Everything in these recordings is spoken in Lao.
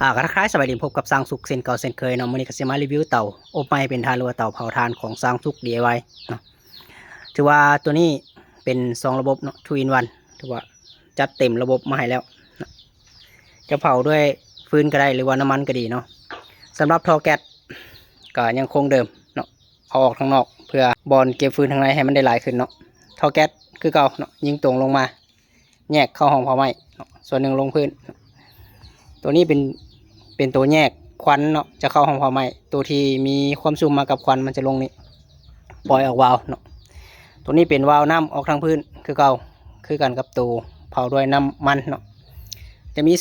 ອ່າ ກໍທັກທາຍສະບາຍດີ ພົບກັບຊ່າງສຸກເຊັ່ນເກົ່າເຊັ່ນເຄີຍເນາະ. ມື້ນີ້ກໍຊິມາຣີວິວເຕົາອົບໄມ້ເປັນຖ່ານ ຫຼືວ່າເຕົາເຜົາຖ່ານຂອງຊ່າງສຸກ ດີໄອວາຍ ເນາະ. ຖືວ່າຕົວນີ້ເປັນສອງລະບົບເນາະ ທູອິນວັນ ຖືວ່າຈັດເຕັມລະບົບມາໃຫ້ແລ້ວເນາະ. ຈະເຜົາດ້ວຍຟືນກໍໄດ້ ຫຼືວ່ານ້ຳມັນກໍດີເນາະ. ສຳລັບທໍ່ແກັສກໍຍັງຄົງເດີມເນາະ ເອົາອອກທາງນອກ ເພື່ອບ່ອນເກັບຟືນທາງໃນໃຫ້ມັນໄດ້ຫຼາຍຂຶ້ນເນາະ. ທໍ່ແກັສຄືເກົ່າເນາະ ຍິງຕົງລົງມາ ແຍກເຂົ້າຫ້ອງເຜົາໄມ້ເນາະ ສ່ວນໜຶ່ງລົງພື້ນ. ຕົວນີ້ເປັນ ເປັນຕົວແຍກຄວັນເນາະ ຈະເຂົ້າຫ້ອງເຜົາໄມ້. ຕົວທີ່ມີຄວາມຊຸ່ມມາກັບຄວັນມັນຈະລົງນີ້ ປ່ອຍອອກວາວເນາະ. ຕົວນີ້ເປັນວາວນ້ຳອອກທາງພື້ນຄືເກົ່າ ຄືກັນກັບໂຕເຜົາດ້ວຍນ້ຳມັນເນາະ. ຈະມີ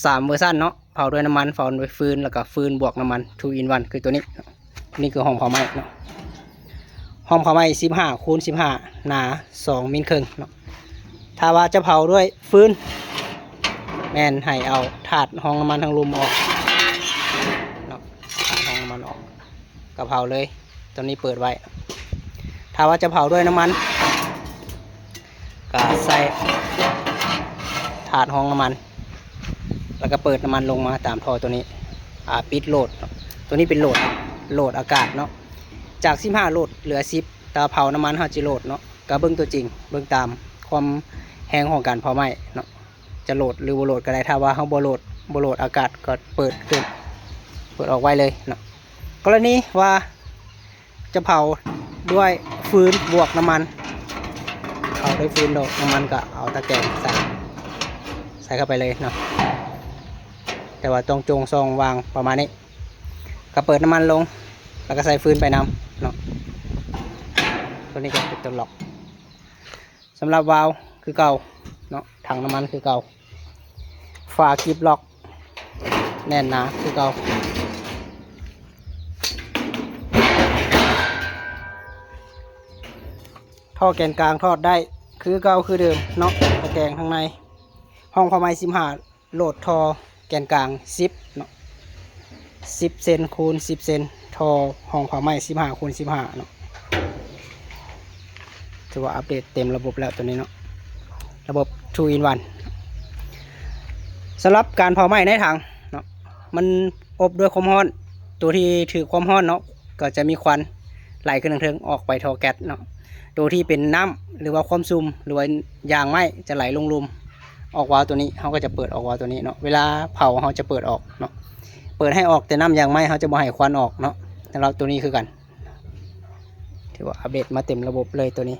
ສາມເວີຊັນເນາະ ເຜົາດ້ວຍນ້ຳມັນ ເຜົາດ້ວຍຟືນ ແລ້ວກໍຟືນບວກນ້ຳມັນ ທູອິນວັນ ຄືຕົວນີ້. ນີ້ຄືຫ້ອງເຜົາໄມ້ເນາະ ຫ້ອງເຜົາໄມ້ສິບຫ້າຄູນສິບຫ້າ ໜາສອງມິນເຄິ່ງເນາະ. ຖ້າວ່າຈະເຜົາດ້ວຍຟືນ ແມ່ນໃຫ້ເອົາຖາດຮອງນ້ຳມັນທາງລຸ່ມອອກເນາະ ຖາດຮອງນ້ຳມັນອອກ ກໍເຜົາເລີຍ. ຕົວນີ້ເປີດໄວ້. ຖ້າວ່າຈະເຜົາດ້ວຍນ້ຳມັນ ກໍໃສ່ຖາດຮອງນ້ຳມັນ ແລ້ວກໍເປີດນ້ຳມັນລົງມາຕາມທໍ່ຕົວນີ້ ອ່າ ປິດໂຫຼດ. ຕົວນີ້ເປັນໂຫຼດ ໂຫຼດອາກາດເນາະ ຈາກສິບຫ້າໂຫຼດເຫຼືອສິບ. ແຕ່ວ່າເຜົານ້ຳມັນເຮົາຈະໂຫຼດເນາະ ກໍເບິ່ງຕົວຈິງ ເບິ່ງຕາມຄວາມແຮງຂອງການເຜົາໄມ້ເນາະ ຈະໂຫຼດ ຫຼື ບໍ່ໂຫຼດກໍໄດ້. ຖ້າວ່າເຮົາບໍ່ໂຫຼດ ບໍ່ໂຫຼດອາກາດກໍເປີດຂຶ້ນ ເປີດອອກໄວ້ເລີຍເນາະ. ກໍລະນີວ່າຈະເຜົາດ້ວຍຟືນບວກນ້ຳມັນ ເຜົາດ້ວຍຟືນບວກນ້ຳມັນ ກໍເອົາຕະແກງໃສ່ ໃສ່ເຂົ້າໄປເລີຍເນາະ. ແຕ່ວ່າຕ້ອງຈົ່ງຊ່ອງວ່າງປະມານນີ້ ກໍເປີດນ້ຳມັນລົງ ແລ້ວກໍໃສ່ຟືນໄປນຳເນາະ. ຕົວນີ້ກໍເປັນຕົວລັອກ. ສຳລັບວາວຄືເກົ່າເນາະ ຖັງນ້ຳມັນຄືເກົ່າ ຝາກິບລັອກແໜ້ນໜາຄືເກົ່າ. ທໍ່ແກນກາງຖອດໄດ້ຄືເກົ່າຄືເດີມເນາະ ຕະແກງທາງໃນ. ຫ້ອງເຜົາໄມ້ສິບຫ້າ ໂຫຼດທໍ່ແກນກາງສິບເນາະ ສິບເຊັນຄູນສິບເຊັນ ທໍ່ຫ້ອງເຜົາໄມ້ສິບຫ້າຄູນສິບຫ້າເນາະ. ຖືວ່າອັບເດດເຕັມລະບົບແລ້ວຕົວນີ້ເນາະ ລະບົບທູອິນວັນ. ສຳລັບການເຜົາໄມ້ໃນຖັງເນາະ ມັນອົບດ້ວຍຄວາມຮ້ອນ ຕົວທີ່ຖືກຄວາມຮ້ອນເນາະ ກໍຈະມີຄວັນໄຫຼຂຶ້ນທາງເທິງອອກໄປທໍ່ແກັສເນາະ. ຕົວທີ່ເປັນນ້ຳ ຫຼືວ່າຄວາມຊຸ່ມ ຫຼືວ່າຢາງໄມ້ຈະໄຫຼລົງລຸ່ມ ອອກວາວຕົວນີ້ ເຮົາກໍຈະເປີດອອກວາວຕົວນີ້ເນາະ. ເວລາເຜົາເຮົາຈະເປີດອອກເນາະ ເປີດໃຫ້ອອກແຕ່ນ້ຳຢາງໄມ້ ເຮົາຈະບໍ່ໃຫ້ຄວັນອອກເນາະ. ສຳລັບຕົວນີ້ຄືກັນ ຖືວ່າອັບເດດມາເຕັມລະບົບເລີຍຕົວນີ້.